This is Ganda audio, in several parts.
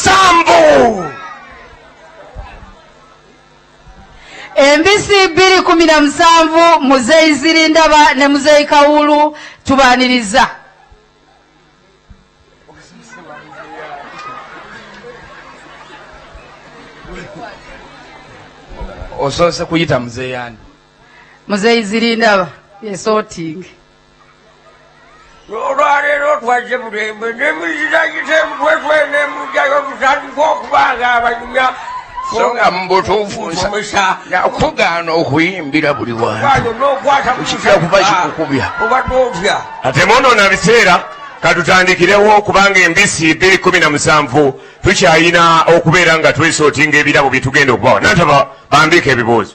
17. Embisi 217, Muzeeyi Zirindaba ne Muzeeyi Kawuulu, tubaaniriza. Osoose kuyita muzeeyi ani? Muzeeyi Zirindaba yesootinge. Olwaleero twazze bulembe nemiziragitebutwetwe nemujjayo tutandika okubanga abanyumya. So nga mu butuufu nsomesa nakugaana okuyimbira buli wantu nokwata kijja kuba kikukubya. Obadde otya? Ate mwonoona biseera, katutandikirewo kubanga embisi 217 tukyayina okubeera nga twesootinga ebirabo bye tugenda okubawa. Nantaba bambiika ebibuuzo.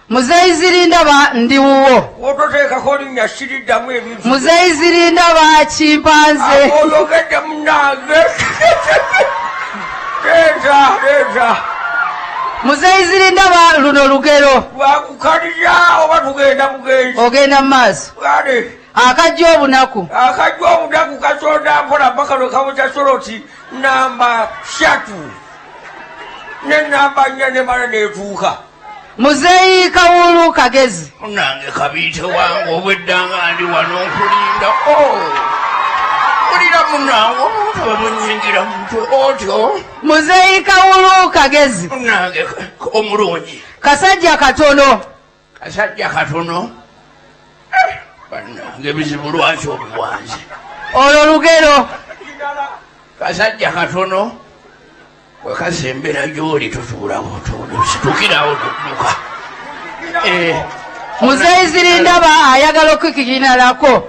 Muzeeyi Zirindaba, ndi wuwo. Ototeekako linnya, siriddamu ebintu. Muzeeyi Zirindaba, kimpanze. Oyogedde munange, leeta leeta. Muzeeyi Zirindaba, luno lugero. Lwakukalira oba tugenda bugenzi? Ogenda mu maaso. Kale. Akajja obunaku. Akajja obunaku kasonda mpola mpaka lwe kaweza soloti namba 3 ne namba 4 nemala netuuka. Muzeeyi Kawuulu Kagezi. Munange kabiite wange, obwedda nga ndi wano nkulinda. Ulira munange, omuntu bwemunyingira mutwe otyo. Muzeeyi Kawuulu Kagezi. Munange omulungi. Kasajja katono. Kasajja katono. Bannange ebizibu lwaki obuwanzi? Olwo lugero. Kasajja katono wekasembera gyoli tutuulawo, situkirawo tudduka. Muzeeyi Zirindaba ayagala okukikinalako.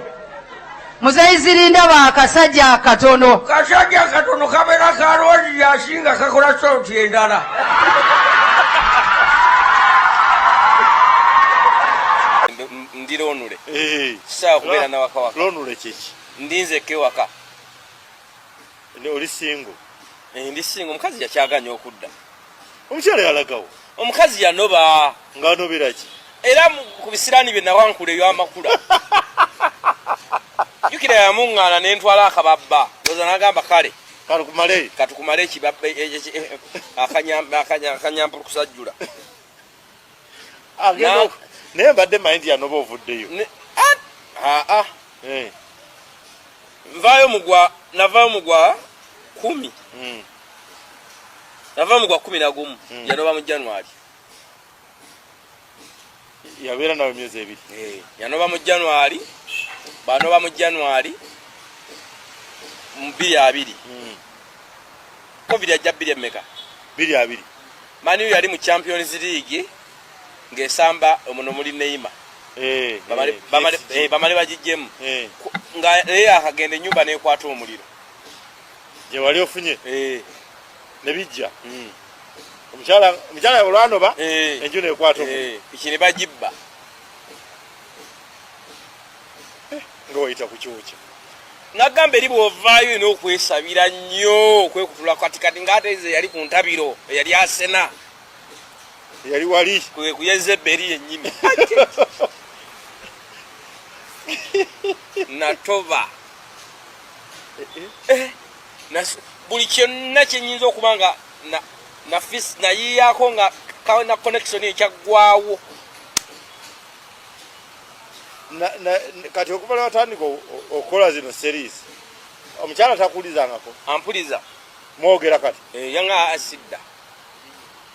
Muzeeyi Zirindaba, akasajja katono. Kasajja katono kabeera kaloozi yasinga kakola soloti endala. Ndi lonely. Kisawa kubeera nawaka waka. Lonely kiki? Ndi nzekka ewaka. Oli single? Ndi single. Omukazi yakyaganya okudda. Omukyala yalagawo? Omukazi yanoba. Ng'anobera ki? Era ku bisiraani bye nawankula ebyamakula. Jjukira yamuŋŋaana ne ntwala akababba. Ndowooza n'agamba kale. Katukumale. Katukumale ekibabba akanyampulukusajjula. Naye mbadde manyi nti yanoba ovuddeyo. Aa. Nvaayo mugwa, navaayo mugwa 10. Navaayo mugwa 11. Yanoba mu January. Yabeera nawe emyezi 2. Yanoba mu January, banoba mu January mu 2020. Covid yajja bbiri emmeka? 2020. Man U yali mu Champions League ng'esamba omuno muli Neymar. Bamale bagiggyemu. Nga naye akagenda ennyumba n'ekwata omuliro. Gye wali ofunye? Ne bijja. Omukyala olwanoba enju n'ekwata omuliro. Piki ne bagibba. Nga wayita ku kyokya. Nagamba eri bw'ovaayo olina okwesabira nnyo, okwekutula kati kati ng'ate nze yali ku ntabiro eyali asena. Yali wali. Kwe kuyezza ebberi yennyini. Natoba. Buli kyonna kye nnyinza okuba nga nayiyaako nga na connection ekyaggwawo. Kati okuva lwe watandika okukola zino series, omukyala takuwulizangako? Ampuliza. Mwogera kati? Yanga asidda.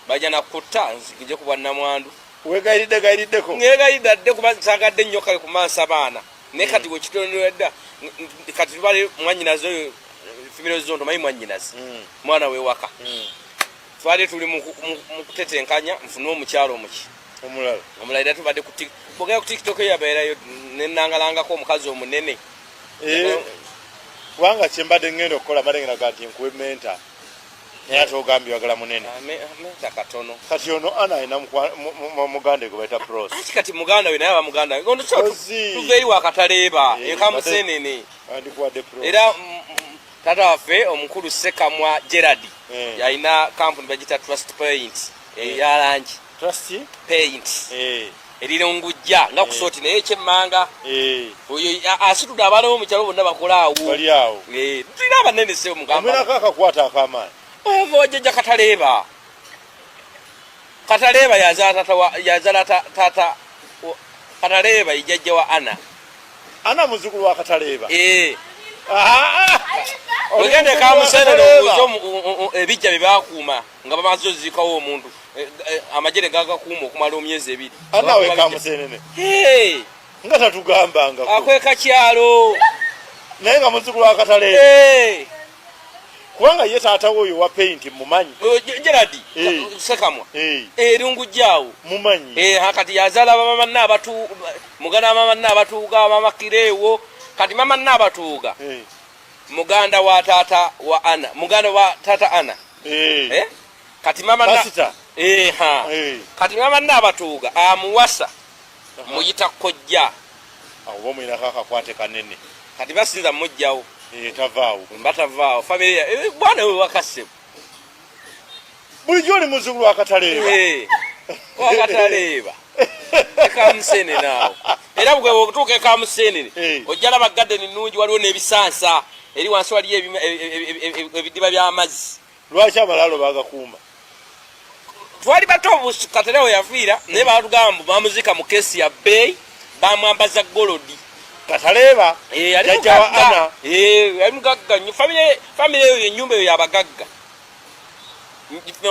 Bajja nakutta nzije ku bwannamwandu. Weegayiridde gayiriddeko? Ngeegayiridde adde kuba nsagadde nnyo kale ku maaso abaana. Naye kati wekitondera dda, kati tubale mwannyinazi oyo, female zone, omanyi mwannyinazi? Mwana w'ewaka. Twali tuli mu kutetenkanya nfune omukyalo omuki? Omulala. Omulala era tubadde ku bw'ogenda ku TikTok eyo yabeerayo ne nnangalangako omukazi omunene. Kubanga kye mbadde ŋŋenda okukola, mbadde ŋŋenda kugaa nti nkuwe mentor. Naye ate ogambye oyagala munene. Mentor katono. Kati ono Anna alina muganda gwe bayita Pros. Anti kati muganda we naye aba muganda we. Ono tuva eri wakataleeba, ekamusenene. Andikuwadde Pros. Era tata waffe omukulu Ssekamwa Gerard yalina kampuni bagiyita Trust Paint eya langi. Trust Paint. Erirungujja nga kusooti naye ekyemmanga. Oyo asitudde abaana b'omu kyalo bonna bakola awo. Bali awo. Tulina abanene ssebo mu Kampala. Omwinako akakwata ak'amaanyi. Ava wajjajja Kataleeba. Kataleeba yazaala tata wa yazaala tata Kataleeba ye jjajja wa Ana. Ana muzzukulu wa Kataleeba. Eh. Ah, ah. Ogende kamusene n'obuuza ebijja bye bakuuma nga bamaze oziikawo omuntu eh, eh, amagye ne gagakuuma okumala omyezi ebiri. Ana we kamusenene. Hey. Nga tatugambanga. Akweka kyalo. Naye nga muzzukulu wa Kataleeba. Hey. Kubanga ye taata we oyo wa paint mumanyi. Gerard eh. Sekamwa. Eh. Erungujja awo. Mumanyi. Eh, kati yazaala mama Nabatu, muganda mama Nabatuuga, mama Kireewo. Kati mama Nabatuuga. Eh. Muganda wa taata wa Ana, muganda wa taata Ana. Eh. Eh? Kati mama na Pastor. Eh, ha. Eh. Kati mama Nabatuuga amuwasa. Muyita kojja. Awo bomuyinako akakwate kanene. Kati basinza mujjawo. Eh, tavaawo. Mbatavaawo. Familia eh, bwana we wakase. Bulijjo oli muzzukulu wa Kataleeba. Eh. Wa Kataleeba. Ekamusenene awo. Era bwe otuuka ekamusenene Eh. ojja laba garden nnungi, waliwo n'ebisansa eri wansi waliyo ebidiba by'amazzi. Lwaki amalaalo baagakuuma? Twali bato Kataleeba we yafiira, naye baatugamba bamuziika mu keesi ya bbeeyi, bamwambaza golodi. Kataleeba Eh, yali jjajja wa mugagga. Ana. Eh, yali mugagga nnyo. Family eyo ennyumba eyo y'abagagga.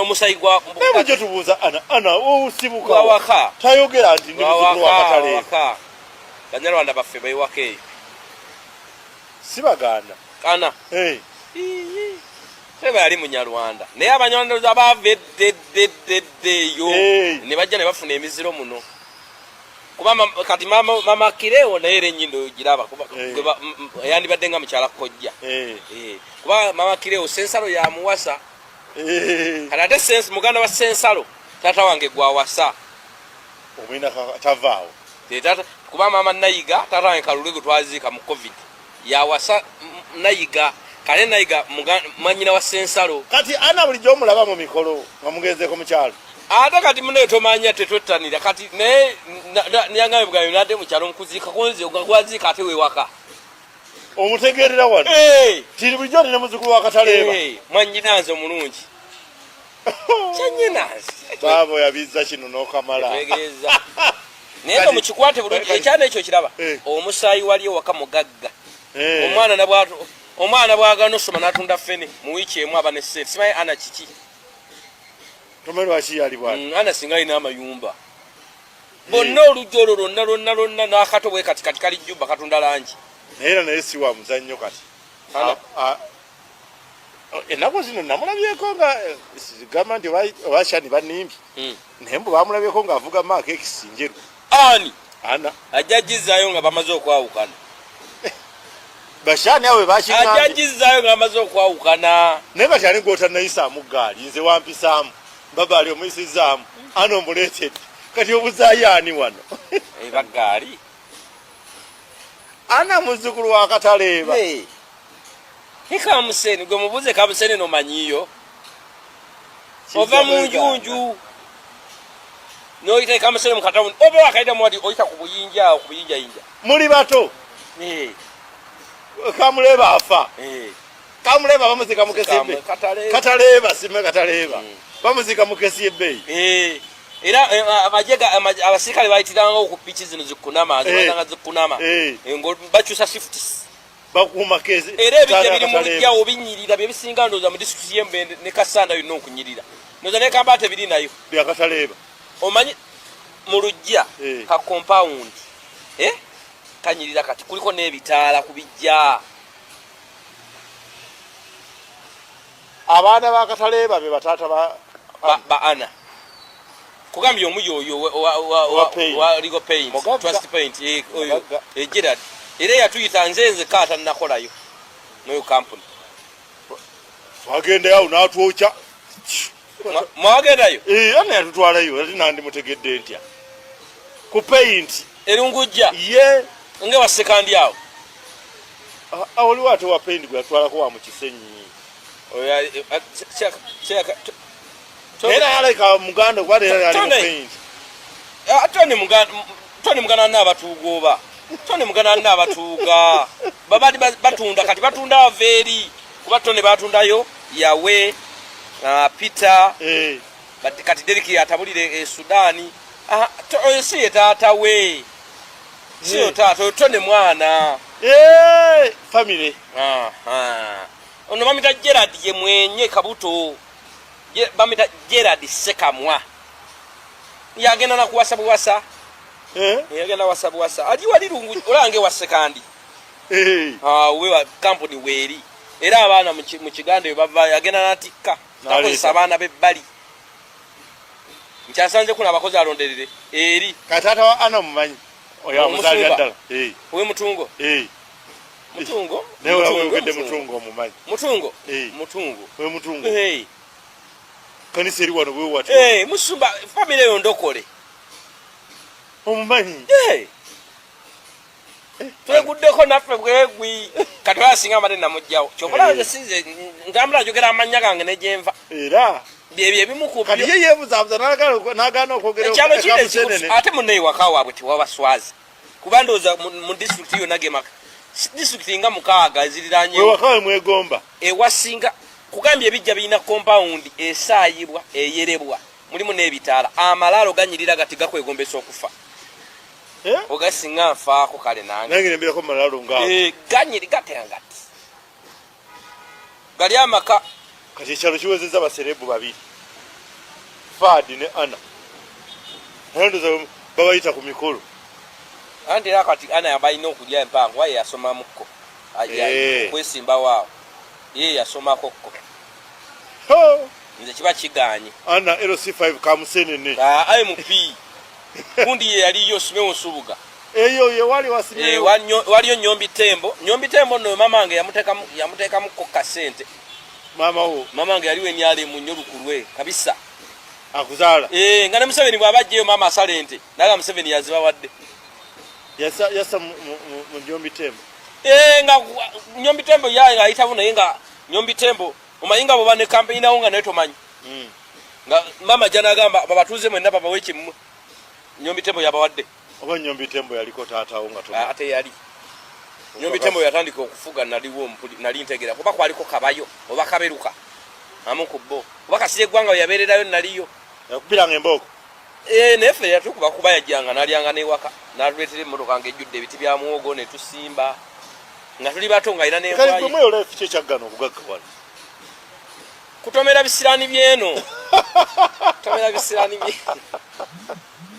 Omusayi gwa Naye bulijjo tubuuza Ana, Ana osibuka Wa waka. Tayogera nti ndi Wa muzzukulu wa waka, Kataleeba. waka. Banyarwanda baffe b'ewaka eyo. Si Baganda. Ana. Eh. Seba yali Munyarwanda. Naye Abanyarwanda abaava edda eyo Eh. ne bajja ne bafuna emiziro muno. Kuba kati mama Kirewo naye era ennyindo ogiraba kuba Eh. gwe yandibadde nga mukyala kojja. Eh. Eh. Kuba mama Kirewo Sensalo yamuwasa. Eh. Kati ate muganda wa Sensalo taata wange gwawasa. Omwina tavaawo. Eh, taata, kuba mama Nayiga taata wange Kalule gwe twaziika mu COVID yawasa Nayiga. Kale Nayiga mwannyina wa Sensalo. Kati Ana bulijjo omulaba mu mikolo nga mugenzeeko mu kyalo. Ate kati munaye tomanya tetwettanira kati naye nyangabe bugayo nade mu kyalo nkuziika kunzi gwaziika ate wewaka. Omutegeerera wano. Eh. Tiri bulijjo ndi ne muzzukulu wa Kataleeba. Eh, mwannyinanze omulungi. Kyannyinanze. Baabo yabizza kino n'okamala. Twegereza. Naye nga mukikwate bulungi, ekyana ekyo kiraba. Eh. Omusaayi wali ewaka mugagga. Eh. Omwana omwana bw'agaana osoma n'atunda ffene mu wiiki emu aba ne ssente. Simanyi Ana kiki. Tomanyi lwaki yali bw'atyo. Ana singa alina amayumba. Bonna olujja olwo lwonna lwonna lwonna n'akato bwe kati kati kali jjumba katunda langi. Naye era naye si wa muzannyo kati. Ana. Ennaku zino namulabyeko nga gamba nti oba Shani bannimbye. Naye mbu bamulabyeko ng'avuga Mark X njeru. Ani? Ana. Ajja agizzaayo nga bamaze okwawukana. Bashani awe bakingambye. Ajja agizzaayo nga bamaze okwawukana. Naye kati ani gw'otannayisaamu ggaali? Nze wampisaamu. Baba ali omuyisizaamu. Ana omuleetedde. Kati obuzaayo ani wano? Eba ggaali. Ana muzzukulu wa Kataleeba. Hey. Ni Kamuseni, gwe mubuze Kamuseni n'omanyiyo. Ova mu njunju. N'oyita Kamuseni mu katawuni. Oba wakayita mu wati oyita ku buyinja awo, ku buyinjayinja. Muli bato. Eh. Kamuleeba afa. Eh. Kamuleeba bamuziika mu kesi ebbeeyi. Kataleeba. Kataleeba, sime Kataleeba. Bamuziika mu kesi ebbeeyi. Eh. Era abasirikale bayitirangawo ku piki zino zikunama, zibatanga zikunama. Ngo bakyusa shifts. Bakuuma kesi. Era ebijja Tata biri mu Kataleeba. bijjawo binyirira, bye bisinga ndowooza mu disitulikiti y'e Mubende ne Kassanda yonna okunyirira. Ndowooza ne Kampala tebiri nayo. Bya Kataleeba. Omanyi mu luggya ka compound, kanyirira kati kuliko n'ebitaala ku bijja. Abaana ba Kataleeba be bataata ba Ba Ana. Kugambye omu yoyo Wa Paint. wa Legal Paint, Mugagga. Trust Paint, oyo, Mugagga. Gerard. Era yatuyita nze nze kaata nnakolayo n'oyo company. Twagendayo awo n'atwokya. Mwagendayo? Ana yatutwalayo, ate nandimutegedde ntya? Ku paint. Erungujja? Ye. Nga wa Ssekandi awo? Waliwo ate wa paint gwe yatwalako wa mu Kisenyi. Oyo ali, Naye naye alabika Muganda kuba leero yali mu Tony. paint. Tony Muganda, Tony Muganda alina abatuuga oba? Tony Muganda alina abatuuga. Babali batunda kati batunda ava eri. Kuba Tony batundayo yawe. Peter. Eh. Kati Deriki atabulire e Sudaani. Oyo si ye taata we, si yo taata oyo, Tone mwana. Eh, family. Ono bamita Gerard, ye mwenye Kabuto. Bamita Gerard Sekamwa, yagenda nakuwasa buwasa. Eh? Yagenda wasa buwasa, ali wali Lungu olange wa Sekandi. Eh. We kampuni weeri, era abaana mu Kiganda bava yagenda natikka. N'aleeta. Nakozesa abaana b'ebbali, nkyasanze kuno abakozi alonderere eri. Kati taata wa Ana mumanyi oyo amuzaalira Omusumba. ddala. Eh, Owe Mutungo. Eh. Mutungo. Naye Mutungo, olaba oyogedde Mutungo. Mutungo omumanyi. Mutungo. Eh. Mutungo. Owe Mutungo. Hey. Kanisa eri wano bwewati. Hey, musumba, family eyo ndokole. Omumanyi. Hey. Tweguddeko naffe bwegwi, kati basinga amate namugjawo kyokola. Eh. Nze sinze ntambula njogera amannya gange negyenva. Era Byebyo ebimu ku kati byo. ye yeebuzaabuza n'agaana okwogera. Ekyalo kine. Ekamusenene. Ate munne ewaka waabwe tewabaswaza, kuba ndowooza mu disitulikiti yonna gemaka disitulikiti nga 6 eziriranye. Wewaka we mwegomba. Ewasinga kugambye ebijja birina compound esaayibwa, eyerebwa, mulimu n'ebitaala, amalaalo ganyirira gati gakwegombesa okufa. Eh? Ogasinga nfaako kale nange. Nange nembeerako mu malaalo ngaawo. Eh, ganyiri gatya ngati gali amaka. Kati ekyalo kiwezezza baserebu babiri, Faadi ne Ana, naye ndowooza babayita ku mikolo. Anti era kati Ana balina okulya empango waye yasomamukko. Eh. Okwesimbawo awo ye yasomakokko. Ho! Nze kiba kiganye. Ana LC5 Kamusenene. Ah, MP gundi ye yaliyo Simewo Nsubuga. Eyo ye wali Eh, wasimyeyo. waliyo Nyombi Tembo. Nyombi Tembo nno mama wange yamuteekamuko kasente. Maama wo? Mama wange yaliwo emyalo emunyo lukulwe kabisa. Akuzaala? Eh, nga ne Museveni bw'aba ajjayo maama asala ente naga Museveni yazibawadde. Yasa mu Nyombi Tembo? Eh, nga Nyombi Tembo yaye ayitawo, naye nga Nyombi Tembo omanyi nga bwoba ne kampeyini awo nga naye tomanyi. Nga mama janagamba babatuuze mwenna babawe kimmwe, Nyombi Tembo yabawadde. Oba Nyombi Tembo yaliko taatawo nga tomanyi? Ate yali Nyombi Tembo yatandika okufuga naliwo nali ntegera, kuba kwaliko Kabayo oba Kaberuka amu ku bo, kuba Kasira eggwanga we yabeererayo naliyo. Yakubiranga embooko? Eh, naye ffe yatukuba kuba yajjanga n'alyanga n'ewaka n'atuleetera emmotoka ng'ejjudde ebiti bya muwogo ne tusimba nga tuli bato, nga alina Kale gwe n'embwayi. mweyola ki ekyaggana okugaggawala? Kutomera bisiraani byeno, kutomera bisiraani byeno.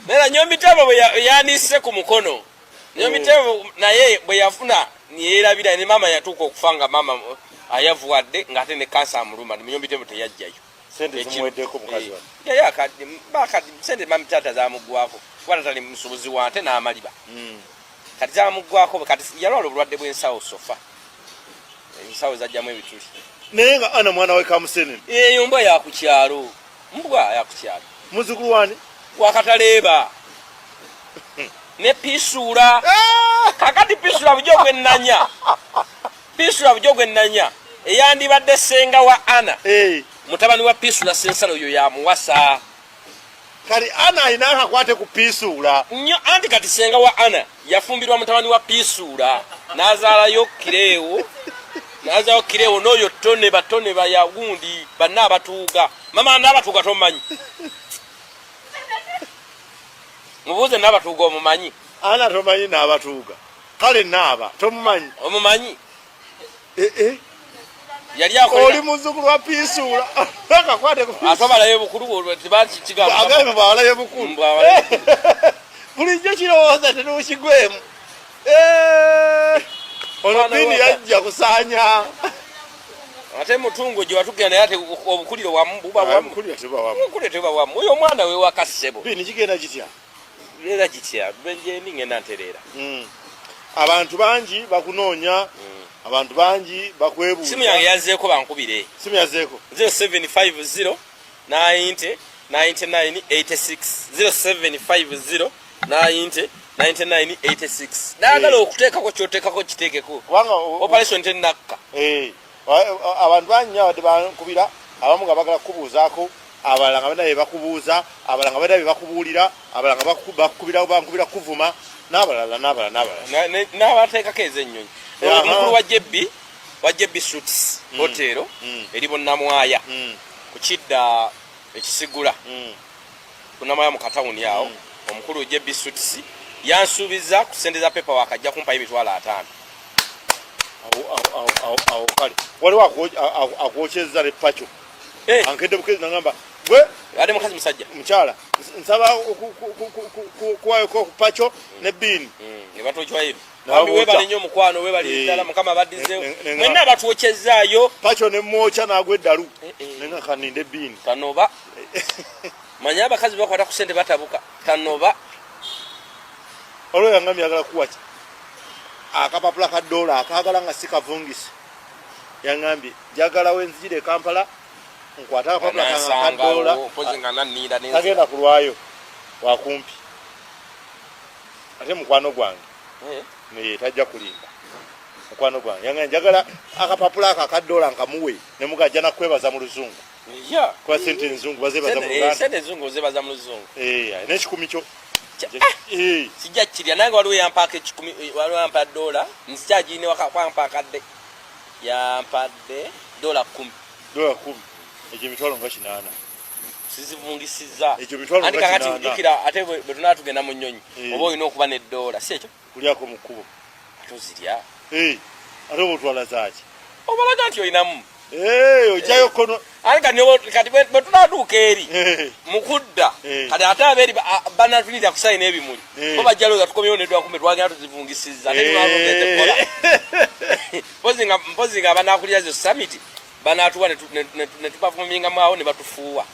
Naye Nyombi Tembo bwe yandiise ku mukono Nyombi Tembo naye bwe yafuna niyerabira ne maama yatuuka okufa nga maama ayavuwadde ng'ate ne kansa amuluma. Nyombi Tembo teyajjayo. Sente zimuweddeko mukazi wange. Yali akadde bakadde, sente mami taata zamuggwako kuba tatali musuubuzi wa nte n'amaliba. Kati zamuggwako, kati yalwala obulwadde bw'ensawo, sofa ensawo zajjamu ebituli. Naye nga Ana mwana we Kamusenene? Eyo mbwa yakukyalo, mbwa yakukyalo. Muzzukulu wani? Wakataleeba ne Pisuula. Kakati Pisuula bujo gwenanya, Pisuula bujo gwenanya eyandibadde senga wa Ana. Eh, Mutabani wa Pisuula Sensalo oyo yamuwasa. Kati Ana alina akakwate ku Piisuula? Nnyo, anti kati senga wa Ana yafumbirwa mutabani wa Pisuula n'azaalayo Kireewo, n'azaalayo Kireewo n'oyo Tone, batone bayagundi banna abatuuga mama n'abatuuga tomanyi, mubuuze n'abatuuga omumanyi. Ana tomanyi n'abatuuga? Kale naaba tomumanyi. Omumanyi. Eh, eh. Yali akolera. Oli muzzukulu wa Piisuula, akakwate ku Ate abalayo bukulu tebakigamba. Agambe bwawalayo bukulu. Mbwawalayo. Bulijjo kirowooza tetukigwemu. Eh, ono Mwana Bini yajja kusaanya. Ate Mutungo gye watugenda naye ate obukuliro wamu buba wamu. Obukuliro tebuba wamu. Obukuliro tebuba wamu. Oyo omwana we waka ssebo. Bini kigenda kitya? Era kitya benjendi ngenda ntereera. Abantu bangi bakunoonya, abantu bangi bakwebuuza. Simu yange yazzeeko, bankubire. Simu yazzeeko? 0750 90 99 86, 0750 90 99 86. Nayagala okuteekako kyoteekako kiteekeko. Kubanga operation tenakka. Eh, abantu bangi nnyo abadde bankubira, abamu nga bagala kukubuuzaako, abalala nga balina bye bakubuuza, abalala nga balina bye bakubuulira, abalala nga bakukubira, bankubira kuvuma, n'abalala n'abalala n'abalala. N'abateekako ez'ennyonyi. Omukulu wa JB, wa JB Suits Hotel eri Bonnamwaya. Ku kidda ekisigula kunamaya mu katawuni awo, omukulu JB Suits yansuubiza ku sente za pepa wakajja kumpayo 500,000. Awo, awo, awo, awo kale waliwo akwokyezza ne paco. Eh. Ankedde bukezi nagamba gwe. Ate mukazi musajja? Mukyala, nsaba kuwayoko ku paco ne biini. Ne batwokyayo. Ne babwokya. Webale nnyo omukwano, webale ddala, Mukama abaddizeewo. Mwenna abatwokyezaayo. Paco nemwokya nagwa eddalu. Eh, eh. Nenga kaninde biini. Tanoba, manye abakazi bakwata ku sente batabuka, tanoba. Olwo yangambye yagala kuwa ki akapapula ka dola akagala nga si kavungisi. Yangambye njagala wenzijira e Kampala nkwate akapapula kange aka dola. Nansangawo mpozi nga nanninda nenzira. Tagenda kulwayo, wakumpi ate mukwano gwange. Naye tajja kulimba, mukwano gwange. Yangambye njagala akapapula ako aka dola nkamuwe, nemugajja nakwebaza mu luzungu. Kuba sente enzungu bazebaza mu Luganda. Sente enzungu ozebaza mu luzungu. Eh, n'ekikumi kyo. Sijja kirya nange. Waliwo yampaako 100, waliwo yampa dola, nsikyagirine waka, kwampa akadde, yampadde $10. $10, egyo emitwalo nga 80. Sizivungisiza. Ekyo mitwalo Anti nga kakati 80. jjukira ate bwe tunaba tugenda mu nnyonyi, oba olina okuba ne dola, si ekyo? Kulyako mu kkubo. Ate ozirya. Eh, ate oba otwala zaaki? Obalaga nti olinamu. Eh, ojjayo kono. Anti kati kati bwe tunatuuka eri mu kudda, kati ate abeeri banatunira kusayina ebimuli. Bo bajja lowooza tukomyewo nedwa, kumbe twagenda tuzivungisiza, ate tunatugenze kukola. Mpozi nga abanaakulira zo summit banaatuwa ne tupafumingamu awo ne batufuuwa.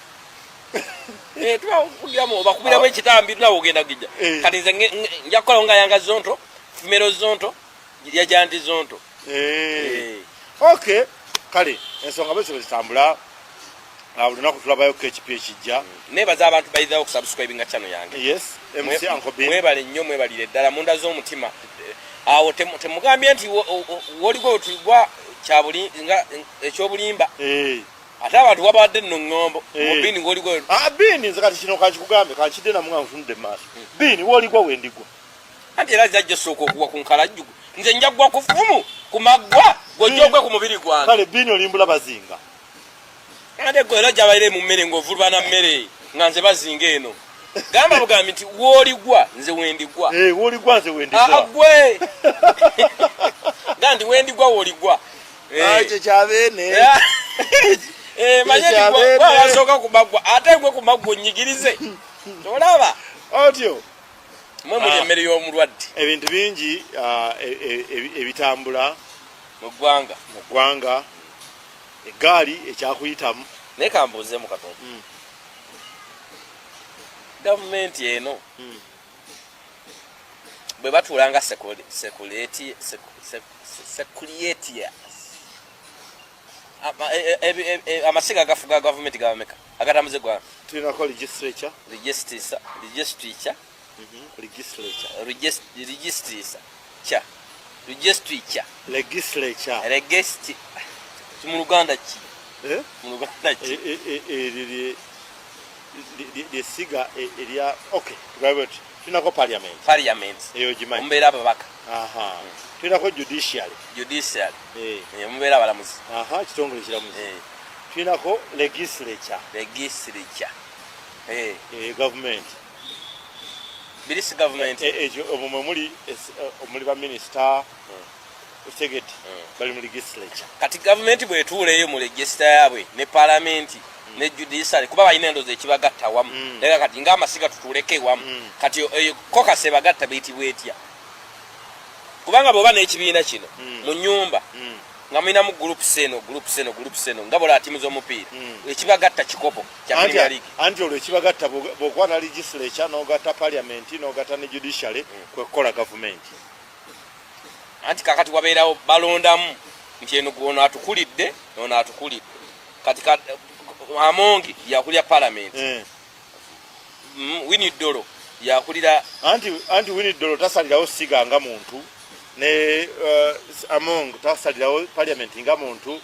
Eh, tubakugiramu, obakubiramu ekitambi nawe ogenda gijja. Kati nze nja kukolawo nga yanga zonto, female zonto, yajanti zonto. Okay, kale ensonga bwezi bwe zitambula. Ah, buli lunaku tulabayo ko ekipya ekijja. Nebaza abantu bayirawo okusubscribinga channel yange. Yes, MC Uncle Ben. Mwebale nnyo, mwebalire ddala munda z'omutima. Awo temugambye nti woligwa wetugwa kyabuli nga ekyobulimba. Ate abantu wabadde nno ŋŋombo mu bini ng'oligwa. Ah, bini nze kati kino kankikugambe, kankidde namu nga ntunudde mu maaso. Bini woligwa wendigwa. Anti era zajja osooka okuwa ku nkalajjugu, nze nja kugwa ku ffumu ku maggwa, gw'ojja ogwe ku mubiri gwange. Kale bini olimbula bazinga. Ate gwe era gyabaire mu mmere ng'ovulwa na mmere nga nze bazinga eno, gamba bugambi nti wooligwa nze wendigwa. Eh, woligwa nze wendigwa. Ah, gwe ga nti wendigwa wooligwa. Ah, ekyo kyabeene. Eh, manye nti Kyabeene. gwe abasooka ku maggwa, ate gwe ku maggwa onnyigirize, olaba. Otyo. Mwe muli Ah. emmere y'omulwadde. Ebintu bingi ebitambula mu ggwanga. Mu ggwanga eggaali ekyakuyitamu. Naye kambuuzeemu katono. Gavumenti eno bwe batuula nga secretariat, amasiga agafuga gavumenti gabameka agatambuza eggwanga? Tulinako legislature. Legislature. Legislature. Legislature, legislature. Legislature. Legesti mu Luganda ki? Eh? Mu Luganda ki? Lyessiga erya, okay, tugambe tuti tulinako parliament. Parliament. Eyo gimanyi. Omubeera ababaka. Aha, tulinako judiciary. Judiciary. Eh. Mubeera abalamuzi. Aha, kitongole kiramuzi. Tulinako legislature. Legislature. Government. Birisi government. Ekyo omwo mwe muli omuli baminisita, okitegedde, bali mu legislature. Kati gavumenti bwetuula eyo mu legislature yaabwe ne palamenti ne judiciary, kuba balina endoozi ekibagatta wamu. Naye kati ngaamasiga tutuuleko ewamu. Kati eyo caucus ebagatta beyitibwa etya? Kubanga bw'oba n'ekibiina kino mu nyumba nga mulinamu groups eno, groups eno, groups eno, nga bola tiimu z'omupiira, ekibagatta kikopo kya Anti Premier League. Anti olwo ekibagatta bw'okwata legislature n'ogatta parliament n'ogatta ne judiciary, kwe kukola gavumenti. Anti kakati wabeerawo balondamu nti eno ono atukulidde, ono atukulidde. Kati Amongi yakulira parliament. Winnie Dolo yakulira Anti Winnie Dolo tasalirawo siga nga muntu, ne Among tasalirawo parliament nga muntu,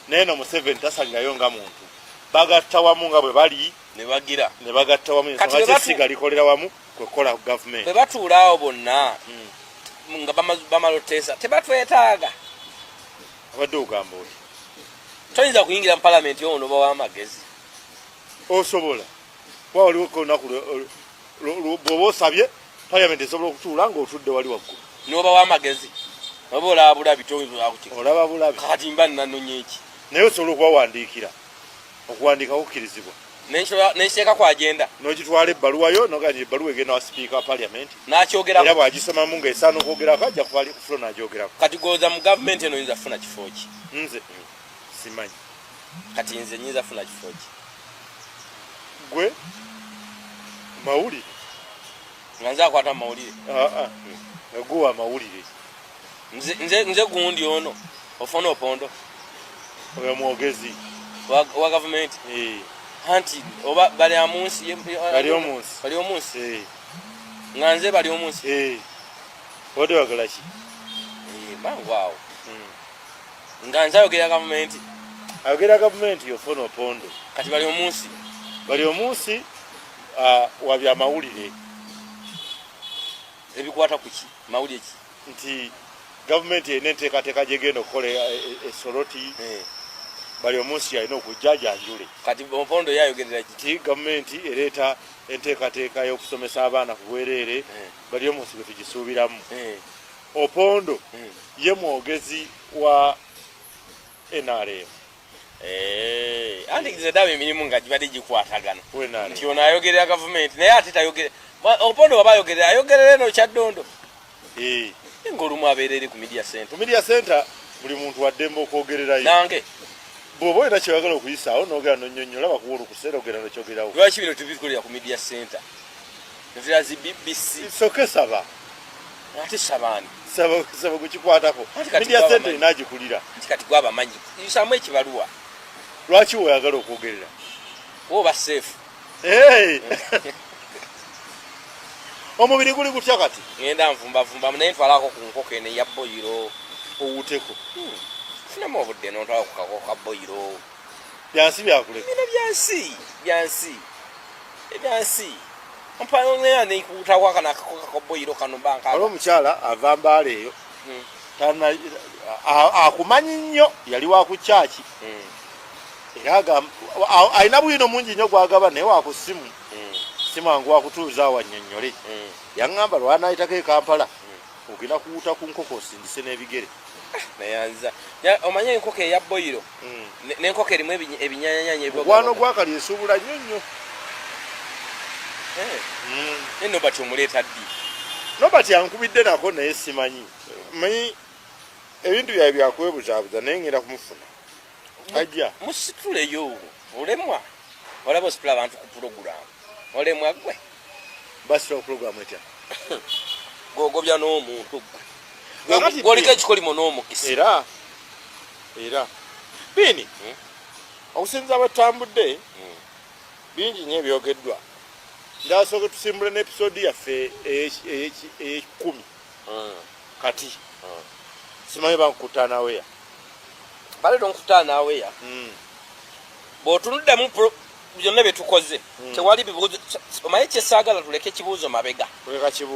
neno Museveni tasalirayo nga muntu. Bagatta wamu nga bwe bali. Ne bagira. Ne bagatta wamu. Kati ensonga kyessiga likolera wamu kwe kukola gavumenti. Bwe batuula awo bonna nga bamala oteesa, tebatwetaaga. Abadde ogamba oti Toyinza kuyingira mu palamenti ono noba w'amagezi. Osobola kuba waliwo olunaku bw'oba osabye parliament esobola okutuula ng'otudde wali waggulu. N'obawa amagezi oba olaba bulabi toyinza olaba bulabi. Kati mba nanonye eki? Naye osobola okubawandiikira, okuwandiika kukkirizibwa. Nenkiteeka ku agenda. N'ogitwala ebbaluwa yo nogaa nti ebbaluwa egenda wa sipiika wa parliament nakyogerako era bw'agisomamu ng'esaana okwogerako ajja ku fulo n'agyogerako. Kati goza mu gavumenti eno oyinza kufuna kifo ki? Nze simanyi. Kati nze nyinza kufuna kifo ki? Gwe mawulire. Nga nze akwata mawulire? Aa, nga gwe wa mawulire. Nze gundi ono ofuna opondo oyo mwogezi wa gavumenti. Eh. Anti oba bali amunsi, bali omunsi, bali omunsi. Eh. Nga nze bali omunsi. Eh. Obadde wagala ki? Mangu awo. Nga nze ayogera gavumenti. Ayogera gavumenti yofuna opondo. Kati bali omunsi. Bali omunsi wa byamawulire. Ebikwata ku ki? Mawulire ki? Nti gavumenti erina enteekateeka gyegenda okukola esoloti. Bali omunsi yalina okujja janjule. Kati opondo yayogerera ki? Nti gavumenti ereeta enteekateeka y'okusomesa abaana ku bwereere. Bali omunsi gwe tugisuubiramu. Opondo ye mwogezi wa NRM. Anti nze ndaba emirimu nga gibadde gikwatagana nti ono ayogerera gavumenti naye ate tayogere. Opondo waba ayogerera ayogerera eno Kyaddondo ngaolumu abeera eri ku media center. Ku media center buli muntu waddembe okwogererayo. Nange bw'oba olina kyoyagala okuyisaawo n'ogera nonyonyola bakuwa olukusa era ogenda nokyogerawo. Lwaki bino tubikolera ku media center netulira zi BBC? Soke saba. Ate sabaani? Saba gukikwatako. Media center erina agikulira. Nti kati gwabamanyi yisaamu ekibaluwa. Lwaki weoyagala okwogerera? Oba safe. Omubiri guli gutya kati? Ngenda nvumbavumba naye ntwalako ku nkoko eno eya boyiro. Owuteko. Funamu obudde nontwala ku kakoko ka boyiro. Byansi byakuleka. Bino byansi, byansi. Ebyansi. Mpayo nekuwutako akano akakoko ka boyiro kano banka. Waliwo omukyala ava Mbaale eyo. Akumanyi nnyo, yali wa ku kyaki. Era alina bwino mungi nnyo gwagaba naye wa ku ssimu. Si mwangu wakutuuza awo annyonnyole. Yaŋŋamba lwanaayitako e Kampala ogenda kuwuta ku nkoko osindise n'ebigere. Nayanza omanye enkoko eya boyiro n'enkoko erimu ebinyanyanya. Mukwano gwakali esuubula nnyo nnyo. Naye Nobert omuleeta ddi? Nobert yankubidde nako naye simanyi. Manyi ebintu byawe byakwebuzaabuza naye ngenda kumufuna. Ajja. Musituleyo olemwa. Olaba ositula abantu ku pulogulaamu. Olemwa gwe. Basitula ku pulogulaamu etya? Gwogobya n'omuntu gwe. Gwoliko ekikolimo n'omukisa. Era era Biini okusinziira bwe tutambudde bingi nnyo ebyogeddwa. Ndasooke tusimbule n'episode yaffe ey'ekumi. Kati simanyi bankutaanaweya. Bale tonkutaanaweya. Bw'otunuddemu byonna bye tukoze tewali bibuuzo. Omanyi kyesaagala tuleke ekibuuzo mabega.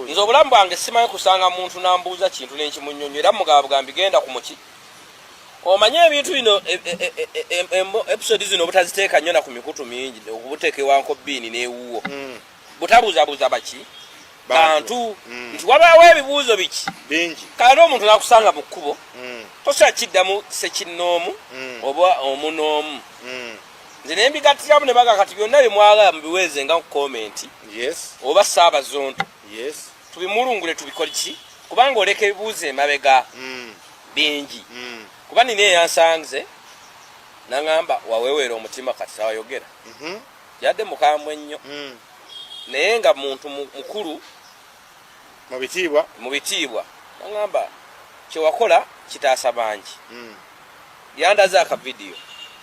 Nze obulamu bwange simanyi kusanga muntu nambuuza kintu nenkimunyonyo era mugaba bugambi genda ku muki. Omanye ebintu bino episode zino obutaziteeka nnyo na ku mikutu mingi okubuteeka ewanko bbiini n'ewuwo. Butabuuzabuuza baki bantu nti wabaawo ebibuuzo biki bingi. Kale omuntu nakusanga mu kkubo tosobola kiddamu sekinnoomu oba omu n'omu. Nze ne mbigattiramu ne baga kati byonna bye mwagala mubiweeze nga ku komenti. Oba Ssaabazonto. Tubimulungule tubikole ki? Kubanga oleka ebibuuzo emabega bingi. Kuba nina eyansanze n'aŋŋamba waweweera omutima kati tawayogera. Yadde mukambwe nnyo. Naye nga muntu mukulu mu bitiibwa. Mu bitiibwa. N'aŋŋamba kye wakola kitaasa bangi. Yandaze akavidiyo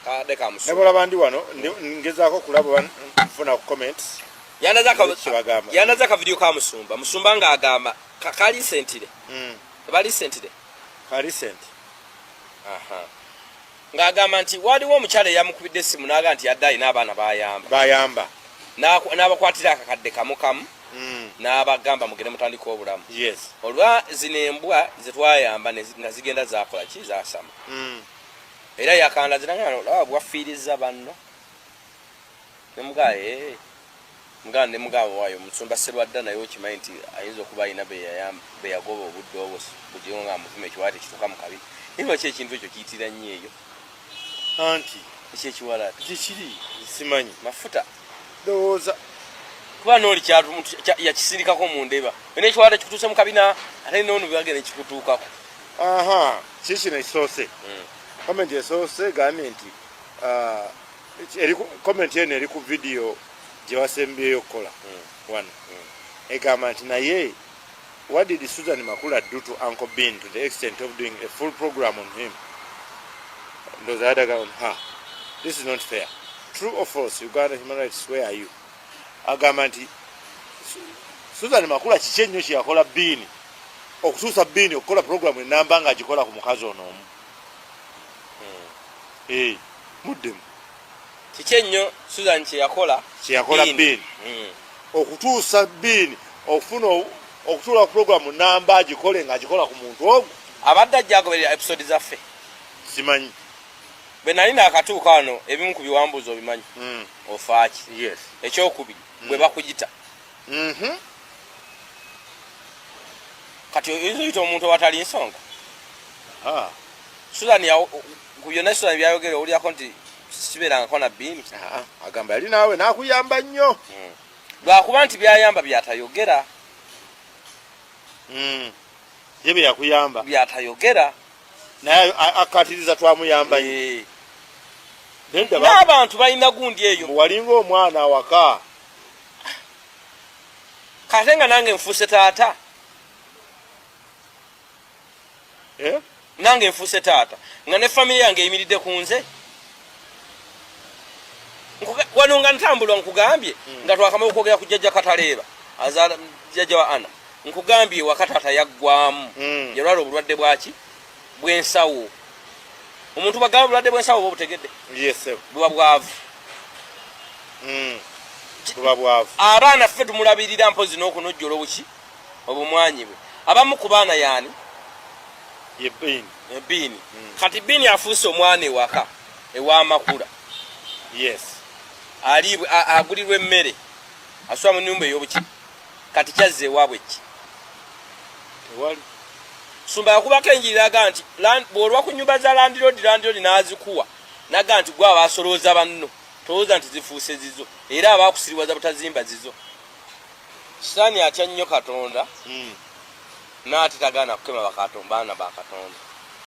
kadde kamusu. Ne bw'olaba ndi wano ngezaako okulaba nfuna ku comments. Kibagamba. Yandaze akavidiyo ka Musumba. Musumba ng'agamba ka recently. Ba recently. Ka recent. Ng'agamba nti waliwo omukyala eyamukubidde essimu n'agamba nti yadde alina abaana bayamba. Bayamba. N'abakwatira akakadde kamu kamu. N'abagamba mugende mutandike obulamu. Olwa zino embwa ze twayamba nga zigenda zaakola ki zaasama. Era yakandaze n'agamba olaba bwafiirizza banno. Nemugaa ee muganda ne mugamba waayo omusumba Sserwadda naye okimanyi nti ayinza okuba alina beyagoba obudde obwo bugingo nga amuvuma ekiwala tekituuka mu kabina. Naye lwaki ekintu ekyo kiyitira nnyo eyo? Anti ekyekiwala gyekiri simanyi mafuta ndowooza kuba nooli yakisindikako mu ndeba olina ekiwala tekikutuuse mu kabina ate noono byagenda ekikutuukako. Aha, kikino ekisoose. Comment esoose egambye nti ah, eri comment eno eri ku video gye wasembyeyo okukola wano egamba nti naye what did Susan Makula do to Uncle Bean to the extent of doing a full program on him? Ndowooza yadaga on her. This is not fair. True or false, Uganda human rights, where are you? Agamba nti Susan Makula kiki ennyo kye yakola Bean okutuusa Bean okukola program enamba ng'agikola ku mukazi ono omu. Eh, muddemu. Kiki ennyo Susan kye yakola kye yakola Bean okutuusa Bean okufuna okutuula ku program namba agikole ng'agikola ku muntu ogwo? Abadde ajja agoberera episode zaffe. Simanyi. Bwe nali naakatuuka wano ebimu ku biwambuuza obimanyi. Ofaaki? Yes. Ekyokubiri bwe bakuyita. Kati oyinza oyita omuntu owatali nsonga? Ah. Susan ku byonna Susan byayogera owulirako nti sibeerangako na Bean. Ah, agamba yali naawe n'akuyamba nnyo. Lwakuba nti byayamba byatayogera. Ye bye yakuyamba byatayogera. Naye akkatiriza twamuyamba nnyo. Nedda N'abantu balina gundi eyo. Walinga omwana awaka. Kate nga nange nfuuse taata. Eh? Nange nfuuse taata nga ne famire yange eyimiridde ku nze. Wano nga ntambula nkugambye nga twakamala okwogera ku jjajja Kataleeba azaala jjajja wa Ana, nkugambye ewaka taata yaggwamu. Yalwala obulwadde bwaki bw'ensawo. Omuntu bwagamba obulwadde bw'ensawo oba obutegedde? Yes, sir. Buba bwavu. Buba bwavu. Abaana ffe tumulabirira mpozi n'okunojjola obuki obumwanyi bwe. Abamu ku baana yaani? Ye Bean. Bean. Kati Bean afuuse omwana ewaka ew'amakula. Yes. Ali agulirwa emmere. Asula mu nnyumba ey'obuki. Kati kyazza ewaabwe ki? Tewali. Sumba yakubako enjiri n'agamba nti bw'olwa ku nnyumba za landiroodi, landiroodi n'azikuwa n'agamba nti gwe abasolooza banno tolowooza nti zifuuse zizo, era abaakusiriwaza butazimba zizo. Sitaani atya nnyo Katonda n'ate tagaana kukema baana ba Katonda.